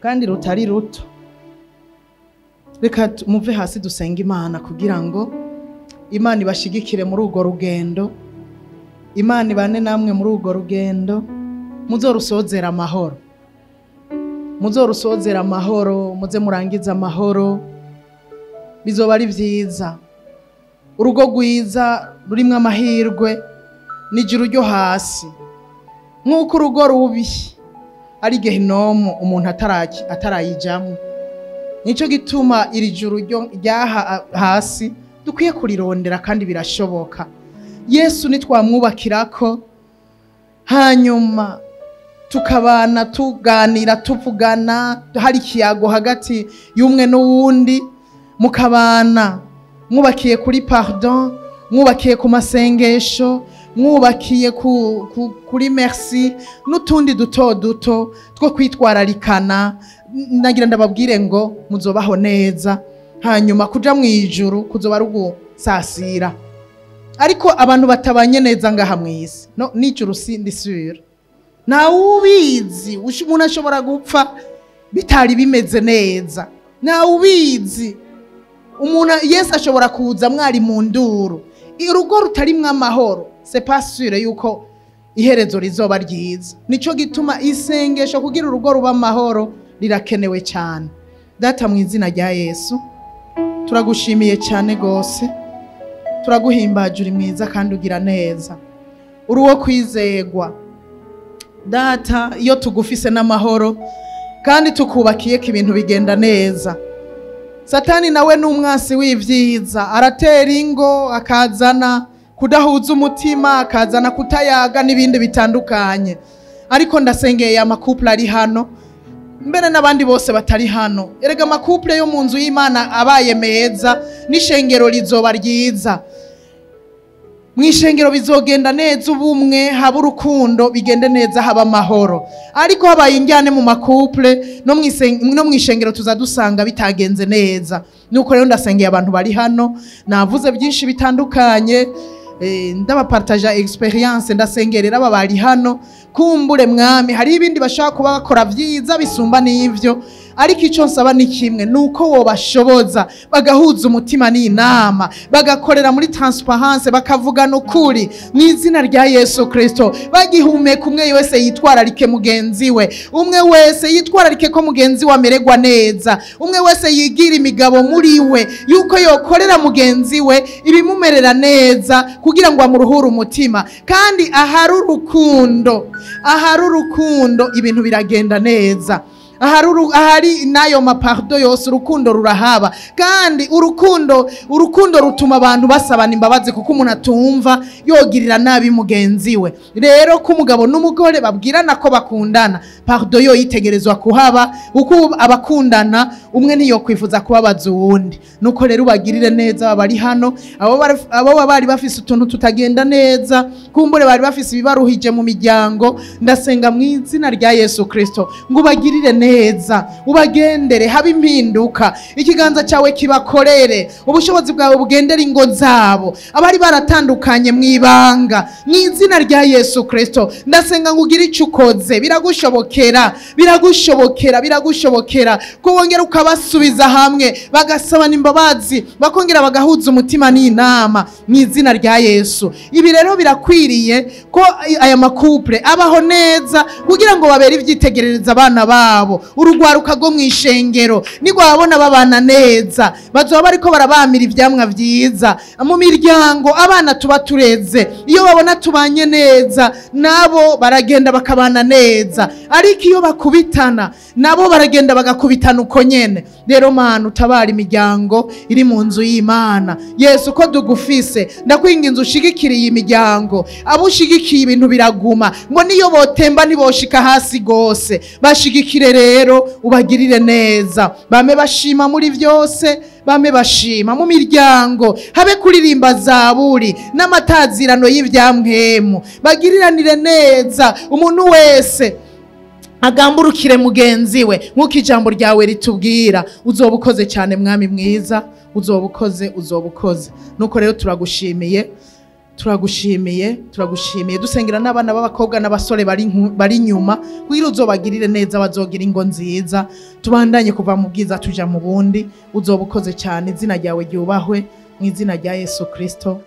kandi rutari ruto. Reka muve hasi dusenge Imana kugira ngo Imana ibashigikire muri urwo rugendo, Imana ibane namwe muri urwo rugendo, muzorusozera amahoro, muzorusozera amahoro, muze murangize amahoro, bizoba ari vyiza. Urugo rwiza rurimwo amahirwe n'ijuru ryo hasi, nk'uko urugo rubi ari gehinomu umuntu atarayijamwo. Nico gituma iri juru ryaha hasi dukwiye kurirondera kandi birashoboka. Yesu nitwamwubakirako, hanyuma tukabana tuganira tuvugana, hari ikiyago hagati y'umwe n'uwundi, mukabana mwubakiye kuri pardon, mwubakiye ku masengesho, mwubakiye kuri merci n'utundi duto duto two kwitwararikana. Nagira ndababwire ngo muzobaho neza, hanyuma kuja mu ijuru kuzoba ari ugusasira. Ariko abantu batabanye neza ngaha mw'isi, no n'ijuru sindi sure, ntawubizi. Umuntu ashobora gupfa bitari bimeze neza, ntawubizi. Umuntu Yesu ashobora kuza mwari mu nduru. Urugo rutarimwo amahoro, c'est pas sûr yuko iherezo rizoba ryiza. Nico gituma isengesho kugira urugo ruba amahoro rirakenewe cyane. Data, mu izina rya Yesu, turagushimiye cyane gose, turaguhimbaje, uri mwiza kandi ugira neza, uri uwo kwizegwa. Data, iyo tugufise n'amahoro kandi tukubakiye ko ibintu bigenda neza. Satani nawe ni umwasi w'ivyiza, aratera ingo akazana kudahuza umutima, akazana kutayaga n'ibindi bitandukanye. Ariko ndasengeye ama couple ari hano, mbere n'abandi bose batari hano. Erega ama couple yo mu nzu y'Imana abaye meza, n'ishengero rizoba ryiza. Mu ishengero bizogenda neza, ubumwe haba, urukundo bigende neza, haba amahoro. Ariko habaye injyane mu ma couple, no mu ishengero tuza dusanga bitagenze neza. Nuko rero ndasengeye abantu bari hano, navuze byinshi bitandukanye, ndabapartaja expérience. Ndasengerera aba bari hano, kumbure Mwami hari ibindi bashaka kuba bakora vyiza bisumba n'ivyo, ariko icyo nsaba ni kimwe, nuko wobashoboza bagahuza umutima n'inama, bagakorera muri transparence, bakavugana ukuri mu izina rya Yesu Kristo, bagihumeka. Umwe wese yitwararike mugenzi we, umwe wese yitwararike ko mugenzi we amererwa neza, umwe wese yigira imigabo muri we yuko yokorera mugenzi we ibimumerera neza kugira ngo amuruhure umutima. Kandi ahari urukundo, ahari urukundo ibintu biragenda neza. Ahari n'ayo ma pardon yose, urukundo rurahaba. Kandi urukundo rutuma abantu basabana imbabazi, kuko umuntu atumva yogirira nabi mugenzi we. Rero ko umugabo n'umugore babwirana ko bakundana, pardon yo yitegerezwa kuhaba, uko abakundana umwe ntiyokwifuza kubabaza uwundi. Nuko rero ubagirire neza bari hano, abo bari bafise utuntu tutagenda neza, kumbure bari bafise ibibaruhije mu miryango. Ndasenga mu izina rya Yesu Kristo ngo ubagirire neza, ubagendere, habe impinduka, ikiganza cyawe kibakorere, ubushobozi bwawe bugendere ingo zabo, abari baratandukanye mu ibanga. Mu izina rya Yesu Kristo ndasenga ngo ugire icyo ukoze. Biragushobokera, biragushobokera, biragushobokera ko wongera ukabasubiza hamwe, bagasabana imbabazi, bakongera bagahuza umutima n'inama mu izina rya Yesu. Ibi rero birakwiriye ko aya ma couple abaho neza kugira ngo babere ibyitegerereza abana babo. Urugwaruka rwo mu ishengero nigwabona babana neza, bazoba bariko barabamira ivyamwa vyiza mu miryango. Abana tuba tureze, iyo babona tubanye neza, nabo baragenda bakabana neza, ariko iyo bakubitana, nabo baragenda bagakubitana uko nyene. Rero Mana, utabara imiryango iri mu nzu y'Imana. Yesu, ko dugufise, ndakwinginze ushigikiriye imiryango. Abo ushigikiye ibintu biraguma, ngo niyo botemba ntiboshika hasi gose. Bashigikire rero, ubagirire neza, bame bashima muri byose, bame bashima mu miryango, habe kuririmba zaburi n'amatazirano y'ivyamwemu, bagiriranire neza, umuntu wese agamburukire mugenzi we nk'uko ijambo ryawe ritubwira. Uzoba ukoze cyane, Mwami mwiza, uzoba ukoze, uzoba ukoze. Nuko rero turagushimiye. Turagushimiye, turagushimiye. Dusengera n'abana b'abakobwa n'abasore bari inyuma, kugira uzobagirire neza, bazogira ingo nziza. Tubandanye kuva mu bwiza tuja mu bundi. Uzoba ukoze cyane. Izina ryawe ryubahwe, mu izina rya Yesu Kristo.